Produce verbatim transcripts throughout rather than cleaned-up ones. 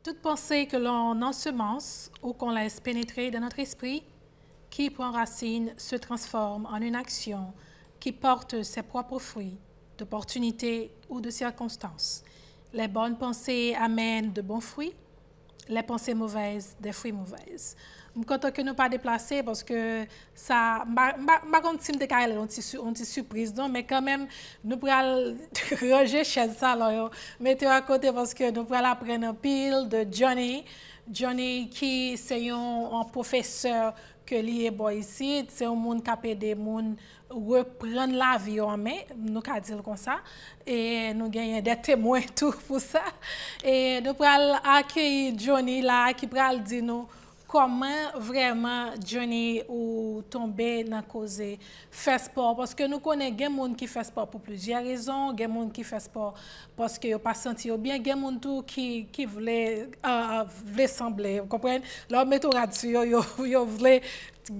Toute pensée que l'on ensemence'ou qu'on laisse pénétrer dans notre esprit, qui prend racine, se transforme en une action qui porte ses propres fruits, d'opportunité ou de circonstance. Les bonnes pensées amènent de bons fruits, les pensées mauvaises, des fruits mauvaises. M kontan ke nou pa deplase paske sa, m pa, m pa, m pa konn si m te ka rele yon ti, yon ti sipriz non, men kanmenm nou pral ranje chèz sa la yo, mete yo akote paske nou pral aprann anpil de Johnny. Johnny ki se yon, yon pwofesè ke li ye bò isit, se yon moun k ap ede moun reprann lavi yo an men, nou ka di l konsa. E nou genyen de temwen tou pou sa. E nou pral akeyi Johnny la ki pral di nou kòman vrèman Johnny ou tonbe nan koze fè spò. Paske nou konnen gen moun ki fè spò pou plizyè rezon, gen moun ki fè spò paske yo pa santi yo byen, gen moun tou ki, ki vle, uh, vle sanble, ou konprann? Lè w mete w rad sou yo, yo, yo vle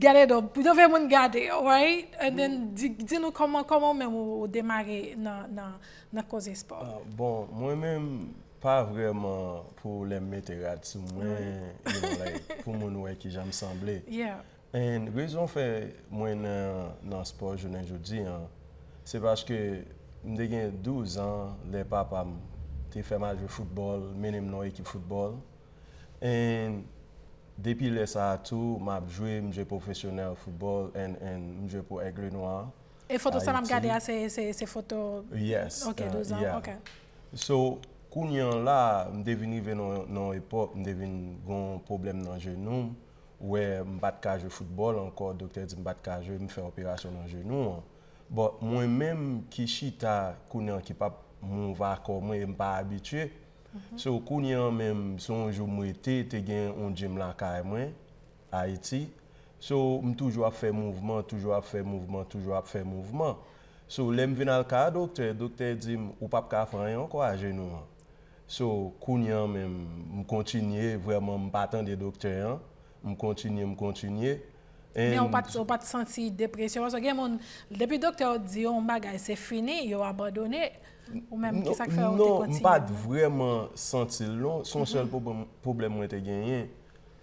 gade, donk, yo vle moun gade, right? And then, di, di nou kòman, kòman ou menm ou, ou demare nan, nan, nan koze spò? Ah, bon, mwen menm, pa vrèman pou lè m mete rad sou mwen, you know, like, pou moun wè kijan m sanble. Yeah. And rezon fè mwen nan, nan spò jounen jodi an, se paske m te gen douz an lè papa m te fè m al jwe foutbòl, mennen m nan yon ekip foutbòl. And depi lè sa a tou, m ap jwe, m jwe pwofesyonèl foutbòl, and, and m jwe pou Aigle Noir. E foto sa m ap gade a, se, se, se foto. Yes. Ok, uh, douz an, yeah. Ok. So, kounye an la, m te vin rive nan, nan yon epòk, m te vin gon pwoblèm nan jenou m, wè m pa t ka jwe foutbòl ankò, doktè di m pa t ka jwe, m fè operasyon nan jenou an. But mwen menm ki chita kounye an ki p ap move akò mwen e m pa abitye. So, kounye an menm, se yon jou m rete, te gen yon gym lakay mwen, Ayiti. So, m toujou ap fè mouvman, toujou ap fè mouvman, toujou ap fè mouvman. So, lè m vin al ka doktè, doktè di m, ou p ap ka fè anyen ankò a jenou an. So, kounye an menm, m kontinye, vrèman, m pa tande doktè an. M kontinye, m kontinye. Menm ou pa t, ou pa t santi depresyon? Paske gen moun, depi doktè yo di yo yon bagay, se fini, yo abandone. Ou menm, ki sa k fè ou te kontinye? Non, m pa t vrèman santi l, non. Se yon sèl pwoblèm, pwoblèm mwen te genyen.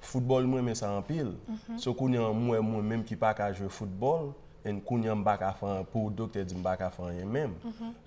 Foutbòl, m renmen sa anpil. So, kounye an, m wè mwen menm ki pa ka jwe foutbòl, and kounye an, m pa ka fè anyen, pou doktè di m pa ka fè anyen menm.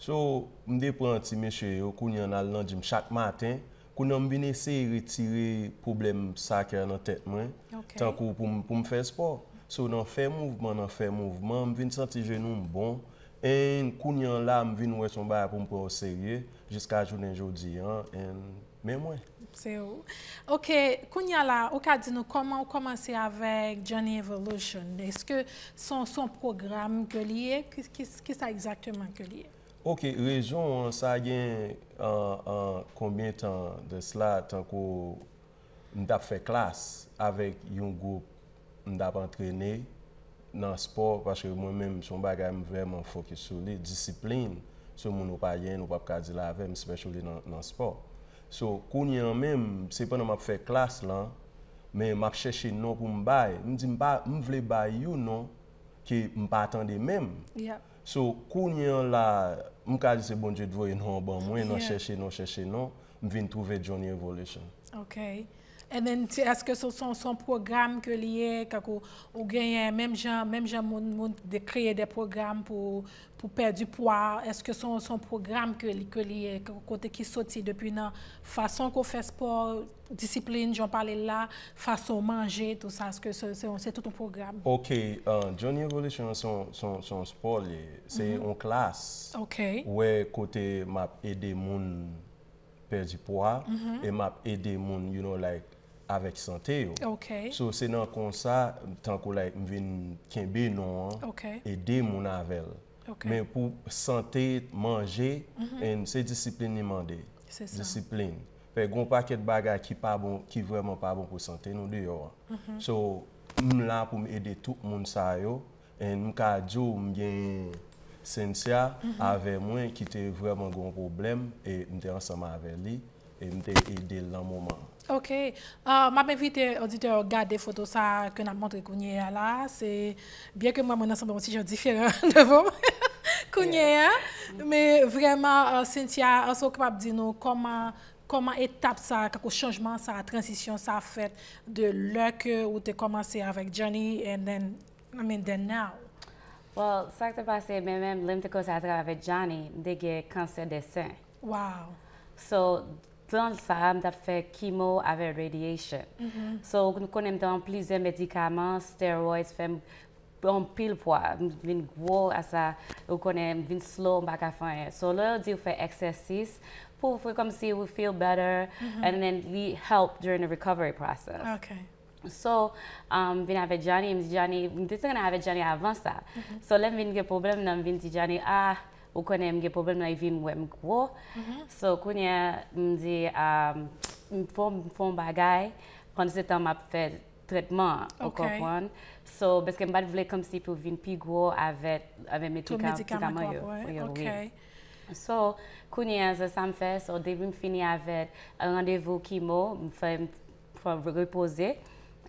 So, m te pran ti mesye yo, kounye an, n al nan gym chak maten. Kounye an, m vin eseye retire pwoblèm sa k nan tèt mwen, tankou pou m, pou m fè spò. So, nan fè mouvman, nan fè mouvman, m vin santi jenou m bon. And kounye an la, m vin wè se yon bagay pou m pran o serye, jiska jounen jodi an, and men mwen. Se ou. Ok, kounye a la, ou ka di nou kòman ou kòmanse avèk Johnny Evolution? Èske se yon, se yon pwogram ke li ye? Ki, ki, ki sa egzakteman ke li ye? Ok, rezon an, sa gen, an, an, konbyen tan de sla, tankou m t ap fè klas avèk yon gwoup, m t ap antrene nan spò, paske mwen menm, se yon bagay m vrèman fokis sou li, disiplin, se yon moun ou pa genyen, ou p ap ka deal avè m, especially nan, nan spò. So, kounye an menm, se pandan m ap fè klas lan, men m ap chèche non pou m bay. M di m pa, m vle bay yon non ke m pa tande menm. So, kounye an la, m ka di se Bondye t voye non an ban mwen, nan chèche non, chèche non, m vin twouve Johnny Evolution. Ok. And then, ti, èske se, se, se yon pwogram ke li ye, tankou ou genyen, menm jan, menm jan moun, moun de kreye de pwogram pou, pou pèdi pwa, èske se, se yon pwogram ke li, ke li ye, k-, kote ki soti depi nan fason ke w fè spò, disiplin, jan w pale l la, fason w manje, tou sa, èske se, se, se tout yon pwogram? Ok, uh, Johnny Evolution se yon, se yon, se yon spò li ye, se yon klas. Ok. Wè kote m ap ede moun pèdi pwa, e m ap ede moun, you know, like, avèk sante yo. Ok. So, se nan konsa, tankou, like, m vin kenbe non an, ede moun avè l. Ok. Men pou sante, manje, and se disiplin li mande. Se sa. Disiplin. Fè gon pakèt bagay ki pa bon, ki vrèman pa bon pou sante nou deyò an. So, m la pou m ede tout moun sa yo, and m ka di w, m gen Cynthia avè mwen ki te vrèman gen yon pwoblèm, e m te ansanm avè li, e m te ede l nan moman an. Ok. Ah, m ap envite oditè yo gade foto sa a ke n ap montre kounye a la. Se, byen ke mwen, mwen nan sanble yon ti jan diferan devan w kounye a. Men vrèman, ah, Cynthia, èske w kapab di nou kòman Kòman etap sa, kankou chanjman sa, tranzisyon sa fèt de lè ke ou te kòmanse avèk Johnny and then, I mean, then now? Well, sa k te pase, men menm lè m te kòmanse ap travay avèk Johnny, m te gen kansè de sen. Wow. So, tan sa a, m t ap fè chemo avèk radiation. So, nou konnen m te pran plizyè medikaman, steroids, fè m pran anpil pwa, m vin gwo a sa, ou konnen m vin slow, m pa ka fè anyen. So, lè yo di w fè egzèsis, pou w fè kòmsi we feel better, and then li help during the recovery process. Ok. So, um, vin avèk Johnny, m di Johnny, m te trennen avèk Johnny avan sa. So, lè m vin gen pwoblèm nan, m vin di Johnny, ah, ou konnen m gen pwoblèm nan, epi m wè m gwo. So, kounye a, m di, um, m fè yon, m fè yon bagay, pandan se tan m ap fè tretman an, ou Ok. konprann? So, paske m pa t vle kòmsi pou vin pi gwo avèk, avèk Tout medika-, medikaman medikaman k w yo. ap pran, Yo, wi. ok. So, kounye a, se sa m fè. So, depi m fini avèk randevou chemo, m fè, m fè repoze.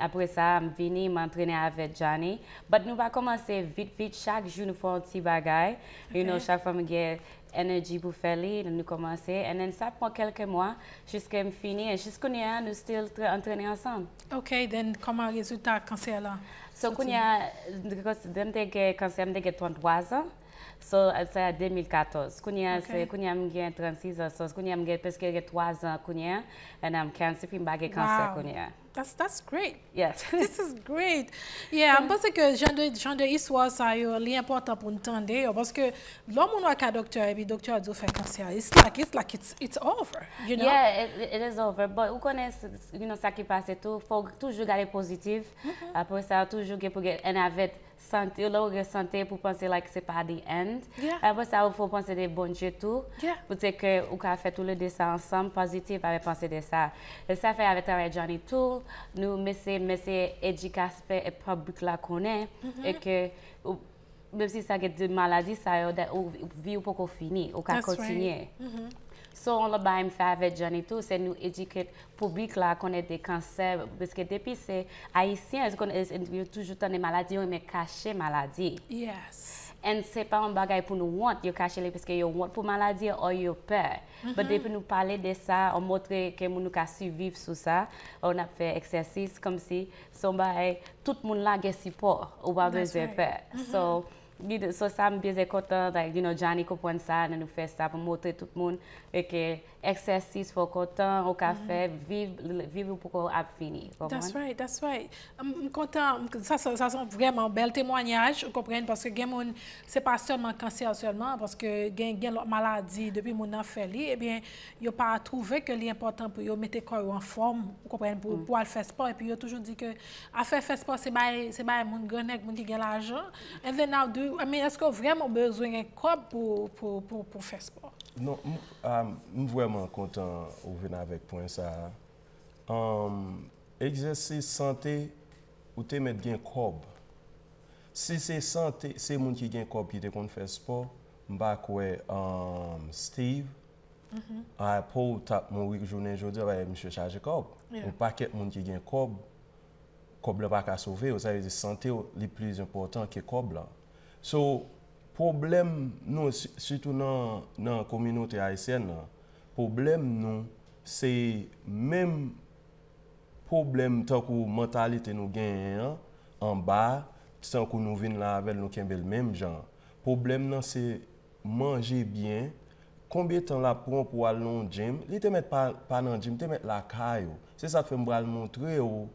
Apre sa, m vini, m antrene avèk Johnny. But nou pa kòmanse vit, vit. Chak jou, nou fè yon ti bagay. You know, Ok. Chak fwa m gen energy pou fè li, nou kòmanse. And then, sa pran kèlke mwa, jiske m fini. E jis kounye a, nou still tra-, antrene ansanm. Ok, then kòman rezilta kansè la? So, kounye a, lè m te gen kansè, m te gen tranntrwa zan. So, sa a de mil katòz. Kounye a, Ok. se, kounye a, m gen trannsis zan. So, kounye a, m gen, prèske gen twa zan kounye a. And I'm cancer free, m pa gen kansè Wow. Kounye a. That's, that's great. Yes. This is great. Yeah, m panse ke jan de, jan de istwa sa yo, li enpòtan pou n tande yo, paske lè moun wè ka doktè, epi doktè a di w fè kansè, it's like, it's like it's, it's over, you know? Yeah, it, it is over. But ou konnen, s- s- you know, sa ki pase tou, fò w toujou gade pozitif. Apre sa, toujou gen pou gen, and avèk sante, lè w gen sante pou panse like se pa the end. Yeah. Apre sa, ou fò panse de Bondye tou. Yeah. Pou te ke ou ka fè tou le de sa ansanm, pozitif avèk panse de sa. E sa fè avèk travay Johnny tou, nou mese, mese edikasyon e piblik la konnen, e ke ou- menm si sa gen de maladi sa yo, that ou, vi ou poko fini, ou ka That's right. Kontinye. So, yon lòt bagay m fè avèk Johnny tou, se nou edike piblik la konnen de kansè, paske depi se Ayisyen, yo toujou tande maladi, yo renmen kache maladi. Yes. And se pa yon bagay pou nou wont, yo kache li paske yo wont pou maladi, or yo pè. But depi nou pale de sa, ou montre ke moun nou ka siviv sou sa, ou n ap fè egzèsis, kòmsi se yon bagay, tout moun la gen sipò, ou pa That's bezwen right. Pè. So, li de- so sa m byen kontan, like, you know, Johnny konprann sa, nou fè sa pou montre tout moun, e ke egzèsis fò kontan, ou ka fè, viv, viv ou poko ap fini, konprann? That's right, that's right. M m kontan, m- sa, sa, sa se vrèman bèl temwanyaj, ou konprann, paske gen moun, se pa sèlman kansè sèlman, paske gen, gen lòt maladi, depi moun nan fè li, ebyen, yo pa twouve ke li enpòtan pou yo mete kò yo anfòm, ou konprann, pou, pou al fè spò, epi yo toujou di ke afè fè spò, se bay, se bay moun gran nèg, moun ki gen lajan. And then now, do, I mean, èske w vrèman bezwen gen kòb pou, pou, pou, pou fè spò? Non, m, ah, m vrèman kontan ou vin avèk pwen sa a. Um, egzèsis sante, ou te mèt gen kòb. Si se sante, se moun ki gen kòb ki te konn fè spò, m pa kwè um, Steve, Apple t ap mouri jounen jodi a, paske misye chaje kòb. Yeah. Yon pakèt moun ki gen kòb, kòb la pa ka sove yo. Sa vle di sante w li plis enpòtan ke kòb la. So, pwoblèm nou, si- sitou nan, nan kominote ayisyèn nan, pwoblèm nou se menm pwoblèm tankou mantalite nou genyen an, anba, tankou nou vin la avè l, nou kenbe l menm jan. Pwoblèm nan se manje byen, konbyen tan l ap pran w pou w al nan yon gym, li te mèt pa, pa nan gym, te mèt lakay ou. Se sa k fè m pral montre w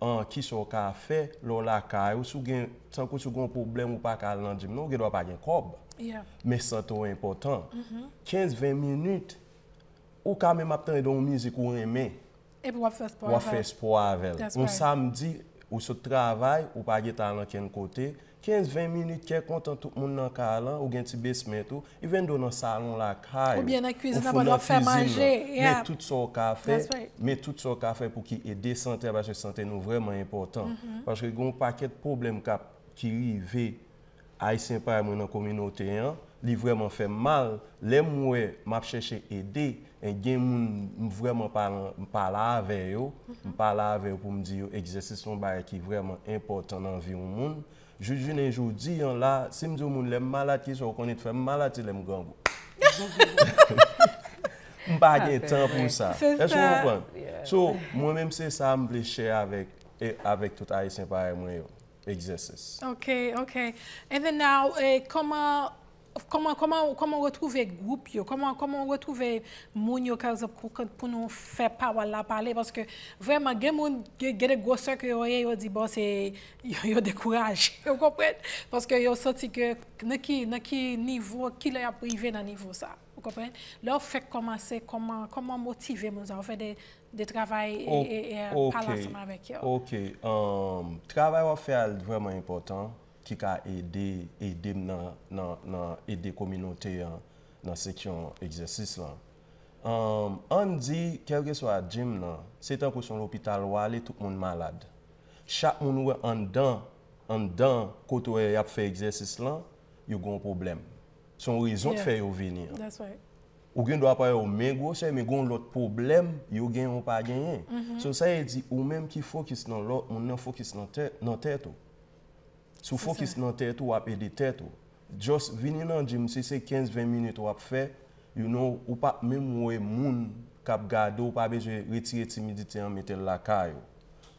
an, kisa w ka fè lè w lakay ou. Si w gen, tankou si w gen yon pwoblèm ou pa ka al nan gym nan, ou gen dwa pa gen kòb. Yeah. Men sante w enpòtan. Kenz, ven minit, ou ka menm ap tande yon mizik ou renmen. Epi w ap fè spò W ap avè fè l. Spò avè l. That's Yon right. Samdi, ou sot travay, ou pa gentan al ankenn kote. Kenz, ven minit, kè kontan, tout moun nan kay lan, ou gen ti basement ou, even though nan salon lakay ou. Oubyen nan kwizin Ou nan, fout pandan w ap fè nan kwizin manje, nan. yeah. Men tout sa w ka fè, That's right. Men tout sa w ka fè pou ki ede sante a, paske sante nou vrèman enpòtan. Paske gen yon pakèt pwoblèm k ap, ki rive Ayisyen parèy mwen nan kominote an, li vrèman fè m mal. Lè m wè m ap chèche ede, e gen moun m vrèman pa, m pale avè yo, m pale avè yo pou m di yo egzèsis se yon bagay ki vrèman enpòtan nan vi yon moun. Jis jounen jodi an la, si m di yon moun lè m malad, kisa w konnen k fè m malad, se lè m grangou. M pa gen tan pou sa. Èske w konprann? So, mwen menm se sa m vle share avèk, e, avèk tout Ayisyen parèy mwen yo. Egzèsis. Ok, ok. And then now, eh, kòman, kòman, kòman, kòman w retwouve gwoup yo? Kòman, kòman w retwouve moun yo, pa egzanp, pou, pou nou fè pawòl la pale? Paske vrèman, gen moun, gen, gen de gwosè ke yo ye, yo di, bon, se, yo, yo dekouraje. Ou konprann? Paske yo santi ke nan ki, nan ki nivo, kilè y ap rive nan nivo sa? Ou konprann? Lè w fèk kòmanse, kòman, kòman motive moun sa? Ou fè de, de travay e, e, e pale ansanm avèk yo? Ok. Um, travay w ap fè a vrèman enpòtan, ki ka ede, ede m nan, nan, nan ede kominote an, nan seksyon egzèsis lan. Um, ann di, kèlkeswa gym nan, se tankou se yon lopital w ale, tout moun malad. Chak moun ou wè anndan, anndan kote w wè y ap fè egzèsis lan, yo gen yon pwoblèm. Se yon rezon k fè yo vini an. Ou gen dwa pa wè yo men gwosè, men gen yon lòt pwoblèm yo genyen ou pa genyen. So, sa vle di, ou menm ki fokis nan lòt moun nan, fokis nan tèt, nan tèt ou. Si w fokis nan tèt ou, w ap ede tèt ou. Just vini nan gym, si se kenz, ven minit w ap fè, you know, ou p ap menm wè moun k ap gade w, ou pa bezwen retire timidite an, mete l lakay ou.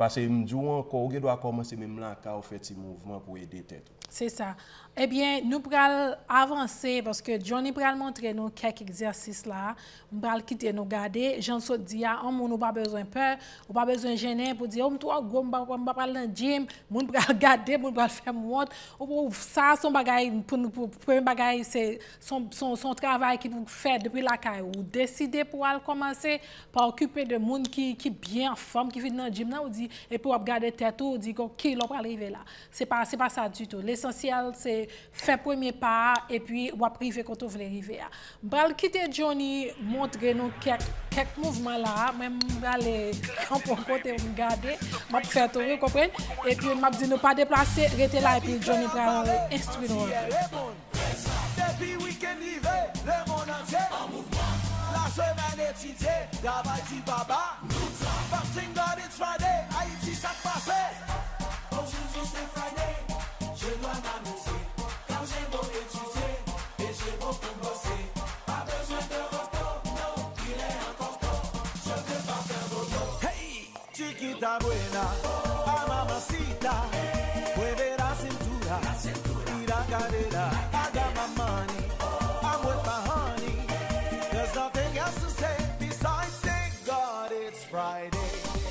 Paske m di w ankò, ou gen dwa kòmanse menm lakay ou, fè ti mouvman pou ede tèt ou. Se sa. Ebyen, nou pral avanse, paske Johnny pral montre nou kèk egzèsis la. M pral kite nou gade. Jan l sot di a, yon moun ou pa bezwen pè, ou pa bezwen jennen pou di, "O, m twò gwo, m pa, m pa pral nan gym." Moun pral gade, moun pral fè m wont. Ou, ou, sa, se yon bagay, pou, pou, pou premye bagay, se, se yon, se yon, se yon travay ki pou fè depi lakay ou. Ou deside pou al kòmanse, pa okipe de moun ki, ki byen anfòm, ki vin nan gym nan, ou di, epi w ap gade tèt ou, ou di, "Ok, lè w pral rive la." Se pa, se pa sa ditou. Lesansyèl, se fè premye pa a, epi w ap rive kote w vle rive a. M pral kite Johnny montre nou kèk, kèk mouvman la a. Mwen, m prale kanpe yon kote pou m gade. M ap fè tou, wi, konprann? Epi m ap di nou pa deplase, rete la, epi Johnny pral enstwi nou anpil. Depi wikenn rive, lemonn antye an mouvman. Lasemèn etidye, travay ti papa. Boxing God, it's Friday, Ayiti, sa k pase? Aujourd'hui c'est Friday, je dois m'amuser. Car j'ai beau étudier et j'ai beaucoup bossé. Pas besoin de repos, non, il est encore temps. Je veux pas faire dodo. Hey! Chiquita buena, ay mamacita, mueve la cintura, tira cadera, I got my money, I'm with my honey. There's nothing else to say besides thank God it's Friday.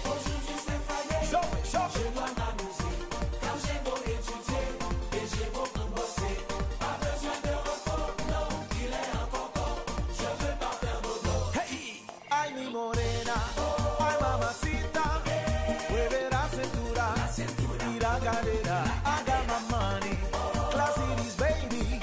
Aujourd'hui c'est Friday, je dois m'amuser, car j'ai beau étudier et j'ai beaucoup bossé. Pas besoin de repos, non, il est encore temps, je veux pas faire dodo. Hey! Ay mi morena, ay mamacita, mueve la cintura, tira cadera, I got my money, class it is, baby.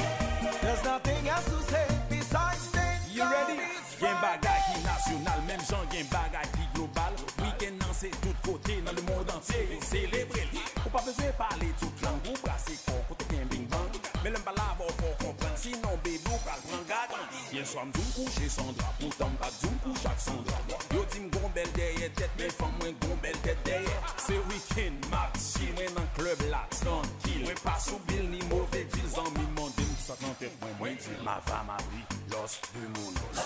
There's nothing else to say besides thank God it's Friday. Gen bagay ki nasyonal, menm jan gen bagay ki global. Wikenn nan se tout kote nan lemonn antye yo selebre l. Ou pa bezwen pale tout lang, ou brase kò w kote gen bing bang. Men lè m pale avè w, fò w konprann, sinon, baby, ou pral pran gagang. Yèswa m di w m kouche san dra, poutan m pa t di w m kouche ak Sandra. Yo di m gon bèl dèyè tèt, men fanm mwen gon bèl tèt dèyè. Se wikenn, m ap chill, mwen nan klèb la, trankil. Mwen pa sou bil ni move dil, zanmi m mande m sa k nan tèt mwen, mwen di l. Ma femme a pris l'os de mon os.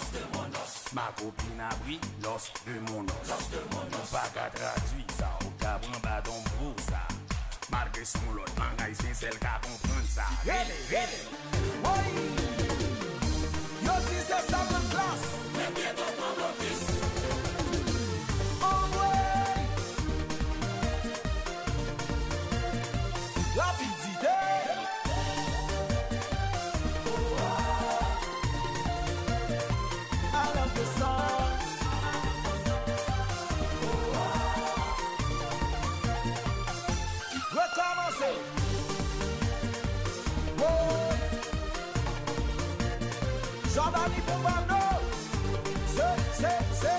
Ma copine a pris l'os de mon os. Ou pa ka tradui sa, ou ka pran badon pou sa. Malgre se yon lòt lang, Ayisyen sèl ka konprann sa. Rele, rele. Woy! Yo di se sa nan klas. Men byen twòp nan blokis. Anmwey! Rapidite! I love the song. Rekòmanse. Woy! Jòdani pou Bando. Se, se, se.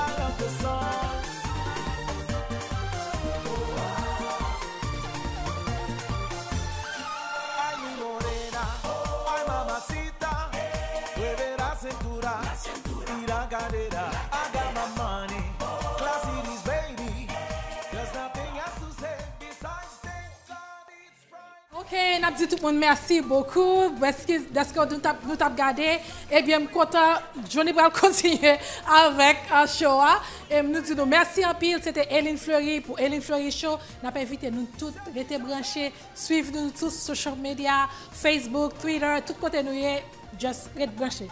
I love the song. Ay mi morena, ay mamacita, mueve la cintura, tira cadera, I got my money, class it is, baby, Hey, n ap di tout moun mèsi bokou dèske, dèske nou t ap, nou t ap gade. Ebyen, m kontan, Johnny pral kontinye avèk uh, show a. E nou di nou mèsi anpil. Se te Eline Fleury pou Eline Fleury Show. N ap envite nou tout rete branche, swiv nou tout social media, Facebook, Twitter, tout kote nou ye. Just ret branche.